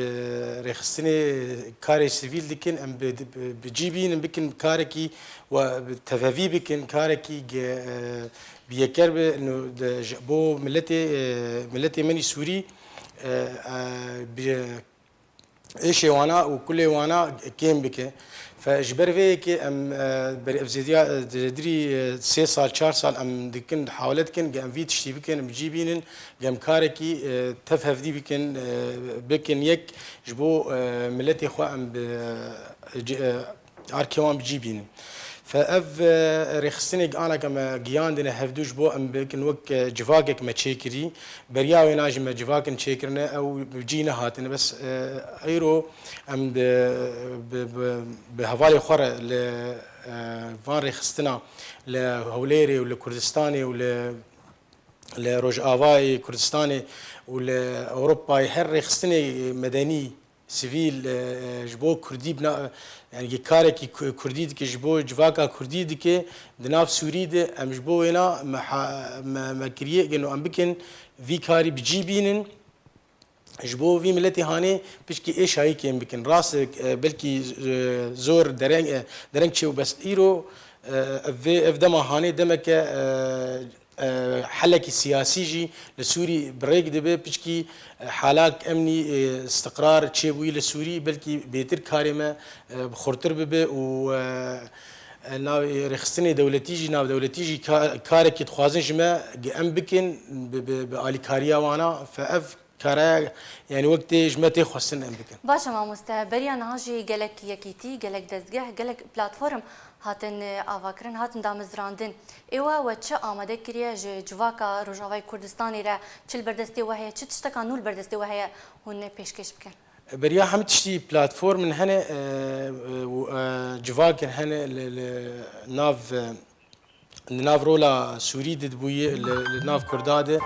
rêxistinê karê sivîl dikin, em bi, bi, bi cî bînin, bikin karekî we bi tevevî bikin, karekî ge, e, bi yeker be, ino de, ji bo miletê, e, miletê min î Sûrî, e, e, bi êşê wana û kulê wana kêm bike. Fe ji ber vê yekê em, e, ber-, ev zêdiya, e, di, dirî, e, sê sal, çar sal em dikin, hawle dikin, ge em vî tiştî bikin, em cî bînin, ge em karekî, e, tev hevdî bikin, e, bikin yek ji bo, e, miletê xwe em bi, e, ci-, e, arkê wan bi cî bînin. Fe ev, e, rêxistinê anaka me giyandine hevdû ji bo em bikin wek, e, civakek me çêkirî. Beriya wêna jî me civakin çêkirine, ew bi cî nehatine. Bes, e, eyro em bi, bi, bi, bi hevalê xwe re li, e, van rêxistina li Hewlêrê û li Kurdistanê û li, li Rojavayê Kurdistanê û li Ewropayê her rêxistinê medenî sivîl, e, e, ji bo Kurdî bina, yani karekî Ku-, Kurdî dike, ji bo civaka Kurdî dike, di nav Sûrî de em ji bo wêna me ha-, me, me kiriye, geno em bikin vî karî bi cî bînin. Ji bo vî miletê hanê pişkî êşayî kêm bikin. Rast e, e, belkî, e, zor dereng, e, dereng çê û bes îro, e, ev vê, ev dema hanê demeke, e, e, helekî siyasî jî li Sûrî bi rêk dibe, piçkî, e, halak emnî, e, istiqrar çêbûyî li Sûrî, belkî bêtir karê me, e, bi xurtir bibe û, e, e, nav-, rêxistinê dewletî jî, navdewletî jî ka-, karekî dixwazin ji me em bikin, bi, bi, bi alîkariya wana, fe ev kare, yani wek tê ji me tê xwestin em bikin. Baş e mamoste, beriya niha jî gelek yekîtî, gelek dezgeh, gelek platform hatin, e, avakirin, hatin damezrandin. Ê we, we çi amade kiriye ji civaka Rojavayê Kurdistanê re, çi li ber destê we heye, çi tişteka nû li ber destê we heye hûn pêşkêş bikin? Beriya hemî tiştî platformin hene, e, e, û, e, civakên hene li, li nav, e, di nav rola Sûrî de dibûye li, li nav Kurda de.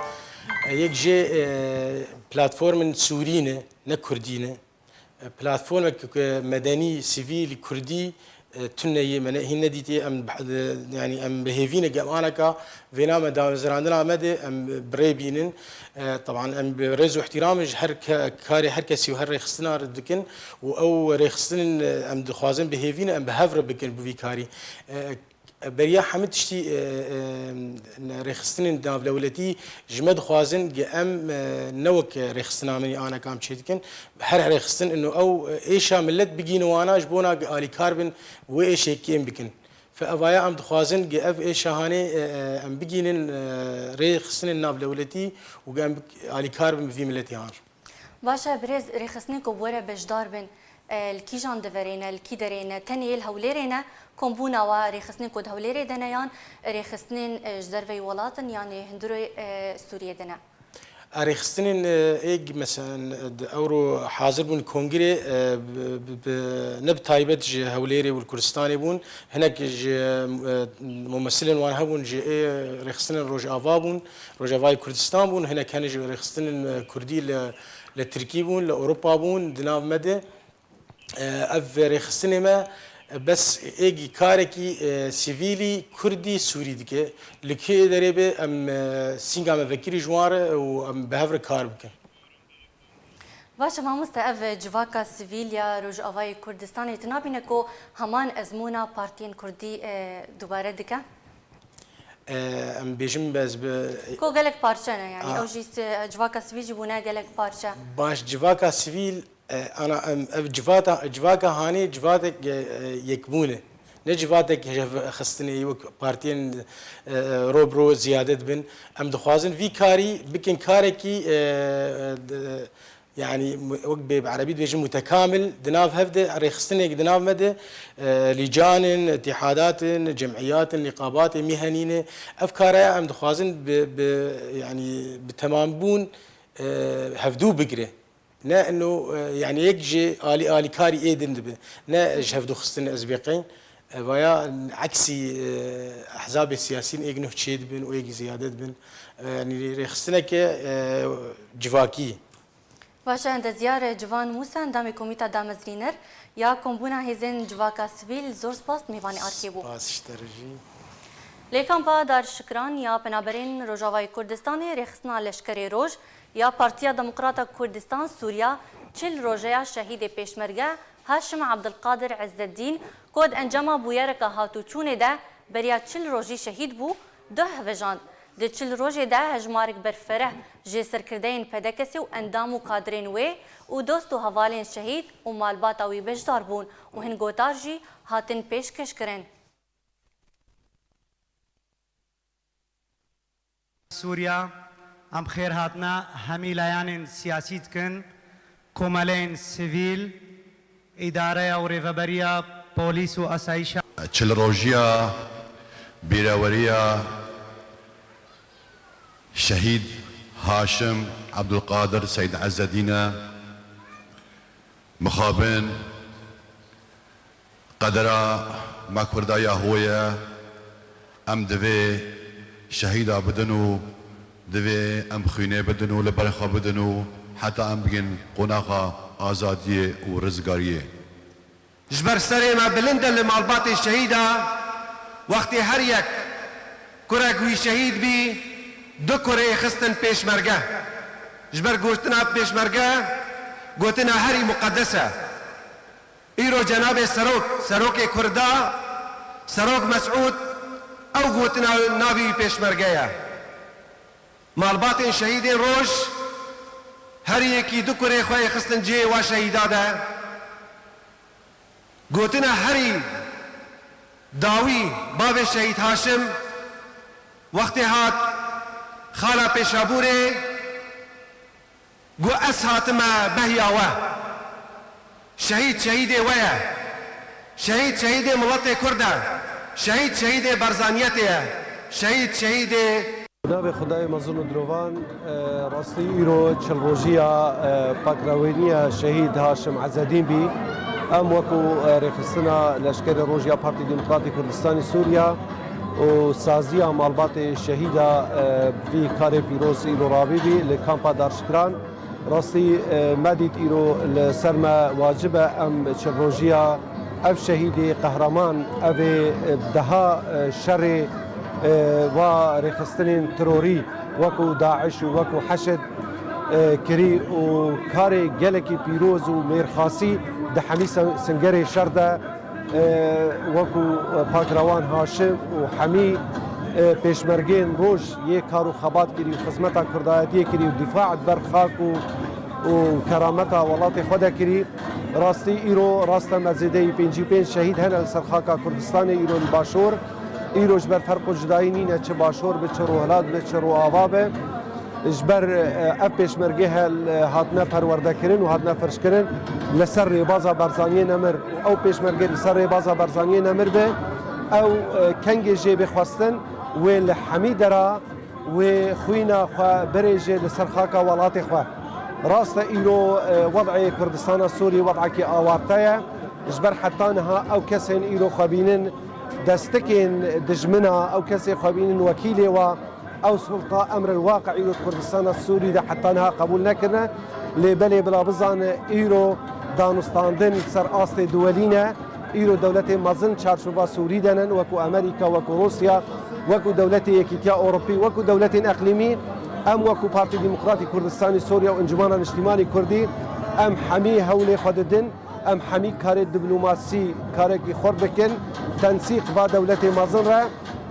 E, yek jê, e, platformin Sûrî ne, ne Kurdî ne. E, platformek ku medenî, sivîl, Kurdî, e, tune ye, me ne, hîn nedîtiye, em, e, yani em bi hêvî ne, em anaka vêna me damezrandina me de em bi rê bînin. E, teban em bi rêz û ihtiramê ji her ke-, karê her kesî û her rêxistina re dikin û ew rêxistinên, e, em dixwazin bi hêvî ne, em bi hev re bikin bi vî karî. E, Beriya hemî tiştî, e, e, rêxistinên navdewletî ji me dixwazin, ge em, e, ne wek rêxistina min anaka em çê dikin, her rêxistin ino ew, e, êşa milet bigîne wana ji bona ge alîkar bin wê êşê kêm bikin. Fe evaya em dixwazin ge ev êşa hanê, e, e, em bigînin, e, rêxistinên navdewletî û ge em alîkar bin bi vî miletî han. Baş e, birêz, rêxistinên ku bi we re beşdar bin, e, li kîjan deverê ne, li kî derê ne, tenê yê li Hewlêrê ne, kombûna we rêxistinên ku di Hewlêrê de ne, yan rêxistinên, e, ji derveyî welat in, yan ê hundirê, e, Sûriyê de ne? E, rêxistinên, e, êg, meselen, e, di ewro hazir bûn kongirê, e, bi, bi, bi, ne bi taybet ji Hewlêrê û li Kurdistanê bûn, hinek ji, e, mumesilên wan hebûn, ji ê rêxistinên Rojava bûn. Rojavayê Kurdistan bûn, hinek hene ji rêxistinên, e, Kurdî li, li Tirkî bûn, li Ewropa bûn, di nav me de, e, ev rêxistinê me, e, bes êgî karekî, e, sivîlî Kurdî Sûrî dike. Li kê derê be em, e, sînga me vekirî ji wan re û em bi hev re kar bikin. Baş e mamoste, ev civaka sivîl ya Rojavayê Kurdistanê tu nabîne ku heman ezmûna partiyên Kurdî, e, dubare dike? E, em bêjin, ez bi Ku gelek parçe ne, yani Ha. ew jî se- civaka sivîl jî bûne gelek parçe. Baş, civaka sivîl, e, ana, em, ev civata, civaka hanê civatek, e, e, yekbûn e. Ne civatek hevxistinê wek partiyên, e, e, ro bi ro ziyade dibin. Em dixwazin vî karî bikin karekî, e, e, de- Yanî wek bê bi erebî dibêjin mutekamil, di nav hev de rêxistinek di nav me de, e, lîcan in, îtîhadat in, cemiyat in, nîqabatê mîhenî ne. Ev kare em dixwazin bi, bi, yanî bi temambûn, e, hevdû bigire. Ne ino, e, yanî yek ji alî alîkarî ê din dibe. Ne ji hevdû xistin ez bê qeyn. E, vaya eksî, e, ehzabê siyasî in êk nuh çê dibin û êk ziyade dibin. E, yanî rêxistineke, e, civakî. Baş e, endezyar Civan Mûsa, endamê Komîta Damezrîner ya Kombûna Hêzên Civaka Sivîl, zor spas, mêvanê arkê bû. Spas ji te re jî. Li kampa Darşikran ya Penaberên Rojavayê Kurdistanê rêxistina Leşkerê Roj ya Partiya Demokrata Kurdistan Sûriya çil rojeya şehîdê pêşmerge Haşim Abdulkadir Ezzeddîn, ku di encama bûyereka hatûçûnê de beriya çil rojî şehîd bû, duh vejand. Di çil rojê de hejmarek berfereh ji serkirdeyên P D K S û endam û kadirên wê û dost û hevalên şehîd û malbata wî beşdar bûn û hin gotar jî hatin pêşkêşkirin. Sûriya, em xêrhatina hemî layanên siyasî dikin, komeleyên sivîl, îdareya û rêveberiya polîs û asayîşa. Çil rojiya bîreweriya Şehîd Haşim Ebdulqadir Seyd Ezzedîn e. Mixabin qedera me Kurda ya ho ye. Em divê şehîda bidin û divê em xwînê bidin û li ber xwe bidin û heta em bigin qonaxa azadiyê û rizgariyê. Ji ber serê me bilind e li malbatê şehîda, wextê her yek kurek wî şehîd bî, du kurê xistin pêşmerge. Ji ber gotina pêşmerge, gotina herî muqedes e. Îro cenabê serok, serokê Kurda, serok Mesûd, ew gotina navê wî pêşmerge ye. Malbatên şehîdên roj, her yekî du kurê xwe yê xistin cihê wa şehîda de. Gotina herî dawî bavê Şehîd Haşim wextê hat xala Pêşabûrê got, ez hatime behiya we. Şehîd şehîdê we ye. Şehîd şehîdê miletê Kurd e. Şehîd şehîdê Barzaniyetê ye. Şehîd şehîdê Navê Xwedayê mezin û dirovan, e, rastî îro çil rojiya, e, pakrewêniya şehîd Haşim Ezedîn bî. Em wekû, e, rêxistina Leşkerê Roj ya Partî Demokratî Kurdistanê Sûriya û saziya malbatê şehîda, e, vî karê pîroz îro rabî bî li kampa Darşikran. Rastî, e, me dît îro li ser me wacib e em çil rojiya ev şehîdê qehreman, ev ê, e, deha, e, şerê, e, va rêxistinên terorî wekû DAIŞ û wekû HEŞD, e, kirî û karê gelekî pîroz û mêrxasî di hemî sen-, singerê şer de, e, wekû, e, Pakrewan Haşim û hemî, e, pêşmergên roj yê kar û xebat kirî û xizmeta kurdayetiyê kirî û dîfa ji ber xak û, û kerameta welatê xwe de kirî. Rastî îro rast e me zêdeyî pêncî û pênc şehîd hene li ser xaka Kurdistanê îro li Başor. Îro ji ber ferq û cudayî nîne çi Başor be, çi Rojhilat be, çi Rojava be. Ji ber, e, ev pêşmerge hel, e, hatine perwerdekirin û hatine firçkirin, li ser rêbaza Barzaniyê nemir û ew pêşmerge li ser rêbaza Barzaniyê nemir be, ew, e, kengê jê bê xwestin, wê li hemî dera wê xwîna xwe birêje li ser xaka welatê xwe. Rast e îro, e, wed'ê Kurdistana Sûrî wed'ekî awarte ye. Ji ber heta niha ew kesên îro xwe bînin destikên dijmina, ew kesê xwe bînin wekîlê wa, ew sulta emr el waqi îro di Kurdistana Sûrî de heta niha qebûl nekirine. Lê belê bila bizane îro danûstandin li ser astê duwelî ne. Îro dewletên mezin çarçova Sûrî de nin, wekû Amerîka, wekû Rûsya, wekû dewletê Yekîtiya Ewropî, wekû dewletên eqlîmî. Em wekû Partî Demokratî Kurdistanî Sûriye û Encûmena Niştîmanî Kurdî, em hemî hewlê xwe didin. Em hemî karê diplomasî karekî xurt bikin, tensîq va dewletê mezin re,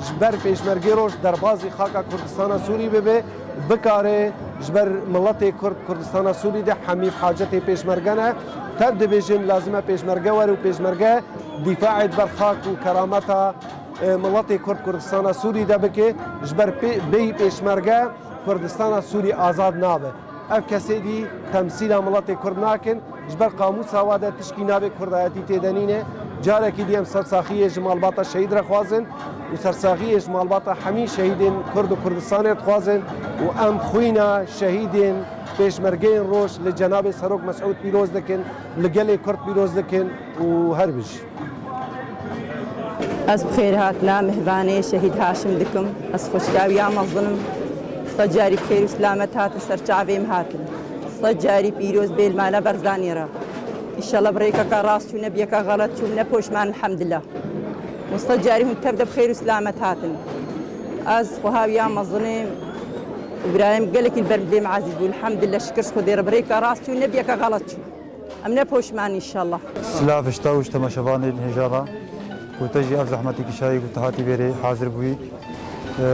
Ji ber pêşmergê roj derbazî xaka Kurdistana Sûrî bibe, bikare ji ber miletê Kurd Kurdistana Sûrî de hemî bi hacetê pêşmerge ne. Tev dibêjin, lazim e pêşmerge were û pêşmerge dîfaê di ber xak û kerameta, e, miletê Kurd Kurdistana Sûrî de bike. Ji ber pê-, bêyî pêşmerge Kurdistana Sûrî azad nabe. Ev kesê dî temsîla miletê Kurd nakin. Ji ber qamûsa wa de tişkî navê Kurdayetî tê de nîne. Carekî dî em sersaxiyê ji malbata şehîd re xwazin û sersaxiyê ji malbata hemî şehîdên Kurd û Kurdistanê dixwazin û em xwîna şehîdên pêşmergeyên roj li cenabê Serok Mesûd pîroz dikin, li gelê Kurd pîroz dikin û her bijî. Ez bi xêr hatina mihvanê Şehîd Haşim dikim. Ez xwişka wî ya mezin im. Sed carî bi xêr û silamet hatin ser çavê min hatin. Sed carî pîroz bê li mala Barzanî re. Înşallah bi rêkeka rast çû, ne bi yeka xelet çû, ne poşman, elhamdillah. Û sed carî hûn tev de bi xêr û silamet hatin. Ez xweha wî ya mezin im. Îbrahîm gelekî li ber min dilê min ezîz bû. Elhamdillah, şikir ji Xwedê re bi rêka rast çû, ne bi yeka xelet çû. Em ne poşman înşallah. Silav ji te û ji temaşevanên hêja re, ku te jî ev zehmetî kişayî ku te hatî vêrê hazir bûyî. E,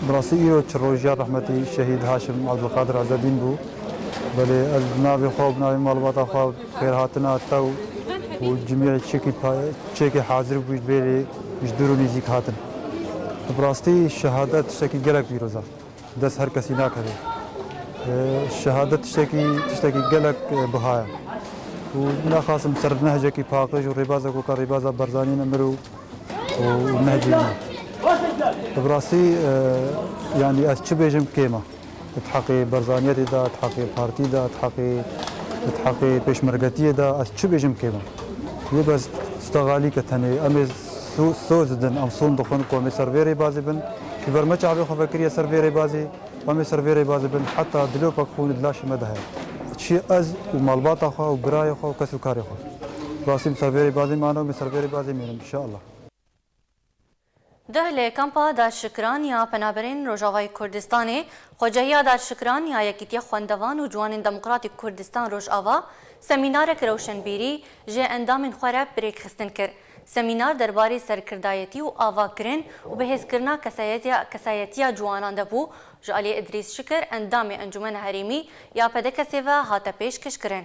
bi rastî îro çi rojiya rehmetî Şehîd Haşim Abdulkadir Ezedîn bû. Belê ez bi navê xwe û bi navê malbata xwe xêrhatina te û, û cimî çekî pa-, çekî hazir bûyî vêrê ji dûr û nêzîk hatin. Bi rastî şehadet tiştekî gelek pîroz e. Dest her kesî nakeve. Ee, şehadet tiştekî, tiştekî gelek, e, biha ye. Û naxasim ser nehcekî paqij û rêbazek weka rêbaza Barzanî ne mir û, û, û nehcî ne. Bi rastî, e, yanî ez çi bêjim kêm e. Di heqê Barzaniyetê de, di heqê partî de, di heqê, di heqê pêşmergetiyê de ez çi bêjim kêm e. Yê bes tuta xalî ke tenê em ê so-, soz didin, em son dixwin ku em ê ser vê rêbazê bin. Ji ber me çavê xwe vekiriye ser vê rêbazê, em ê ser vê rêbazê bin, heta dilopek xûn di laşê me de heye. Çi ez û malbata xwe û birayê xwe û kes û karê xwe. Rastî em ser vê rêbazê mane û em ê ser vê rêbazê mînin, inşallah. Duh li kampa Darşikiran ya Penaberên Rojavayê Kurdistanê, xwecehiya Darşikiran ya Yekîtiya Xwendevan û Ciwanên Demokratîk Kurdistan Rojava semînarek rewşenbîrî ji endamên xwe re bi rêkxistin kir. Semînar derbarê serkirdayetî û avakirin û bihêzkirina kesayetiya, kesayetiya ciwanan de bû, ji alî Idrîs Şikir, endamê Encûmena Herêmî ya P D K S'ê ve hate pêşkêşkirin.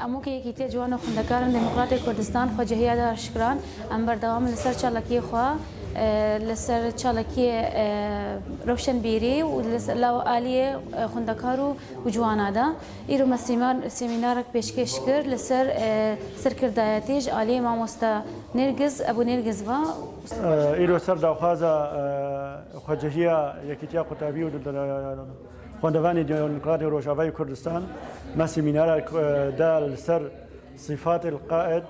Em wekî Yekîtiya Ciwan û Xwendekaran Demokratê Kurdistan xwecehiya Darşikiran, em berdewam in li ser çalakiyê xwe, e, li ser çalakiyê, e, rewşenbîrî û li ser, li aliyê, e, xwendekar û, û ciwana de. Îro me sîmar-, semînarek pêşkêş kir li ser, e, serkirdayetî ji aliyê mamoste Nêrgiz, Ebû Nêrgiz ve. E, îro ser daxwaza, e, xwecehiya Yekîtiya Qutabî û Xwendevanê Demokratê Rojavayê Kurdistan, me semînarek, e, da li ser sîfatê qaid,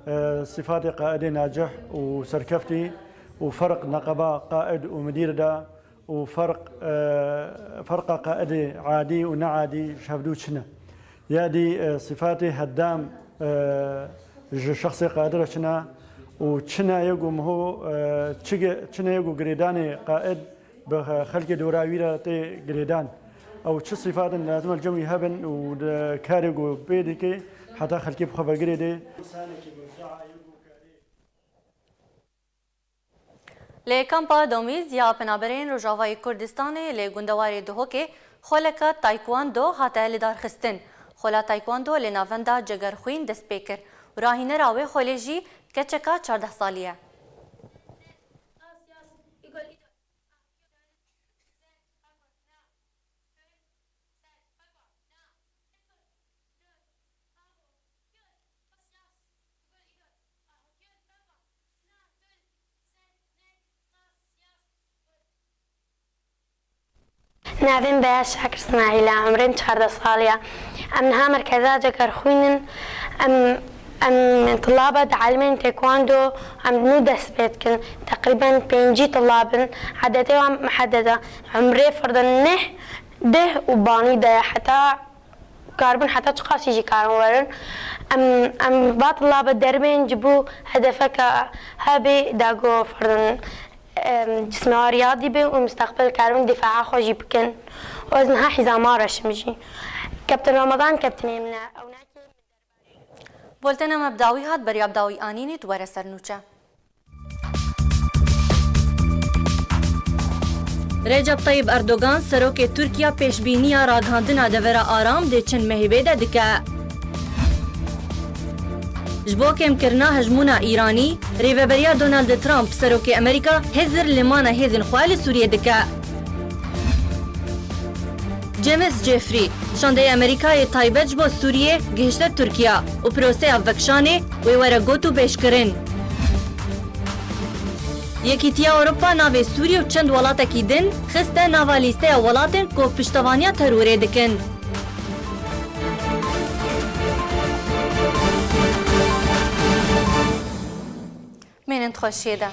e, sîfatê qaidê nacih û serkeftî û ferq neqeba qaid û midîr de û ferq, e, ferqa qaidê adî û neadî ji hevdû çi ne. Ya dî, e, sîfatê heddam, e, ji şexsê qaid re çi ne û çi ne yê ku miho, e, çi ge-, çi ne yê ku girêdanê qaid bi xelkê dora wî re tê girêdan. Ew çi sîfat in lazim e li cem wî hebin û di karê ku pê dike heta xelkê bi xwe ve girêdê. Li kampa Domîz ya Penaberên Rojavayê Kurdistanê li gundewarê Duhokê xoleka taekwondo hate lidarxistin. Xola taekwondo li navenda Cegerxwîn dest pê kir û rahînera wê xolê jî keçeka çardeh salî ye. Navê min Beyaz Şakir Smahîl e, umrê min çardeh salî ye. Em niha merkeza Cegerxwîn in. Em, em tulabe dielmên taekwondo, em nû dest pê dikin. Teqrîben pêncî tulab in. Edetê wan mihedded e. Umrê ferdin neh, deh û banî de ye. Heta karibin heta çiqasî jî karin werin. Em, em va tulabe deribên ji bo hedefeke hebê dago ferdin, em, cismewariya dîbe û mustaqbel karibin difaa xwe jî bikin. Û ez niha hîzama reşim jî. Kaptin Ramadan kaptinê min e. Ew nakê. Bultena me bi dawî hat, beriya bi dawî anînê tu were ser nûçe. Recep Tayyip Erdogan, serokê Tirkiya, pêşbîniya ragihandina devera aram dê çend mehê bê de dike. Ji bo kêmkirina hejmûna Îranî, rêveberiya Donald Trump, serokê Amerîka, hizir limana hêzên xwe li Sûriyê dike. James Jeffrey, şandeyê Amerîkayê taybet ji bo Sûriyê gihişte Tirkiya û proseya vekişanê wê were got û bêjkirin. Yekîtiya Ewropa navê Sûriyê û çend welatekî din xiste nava lîsteya welatên ku piştevaniya terorê dikin. Mênin xweşiyê de.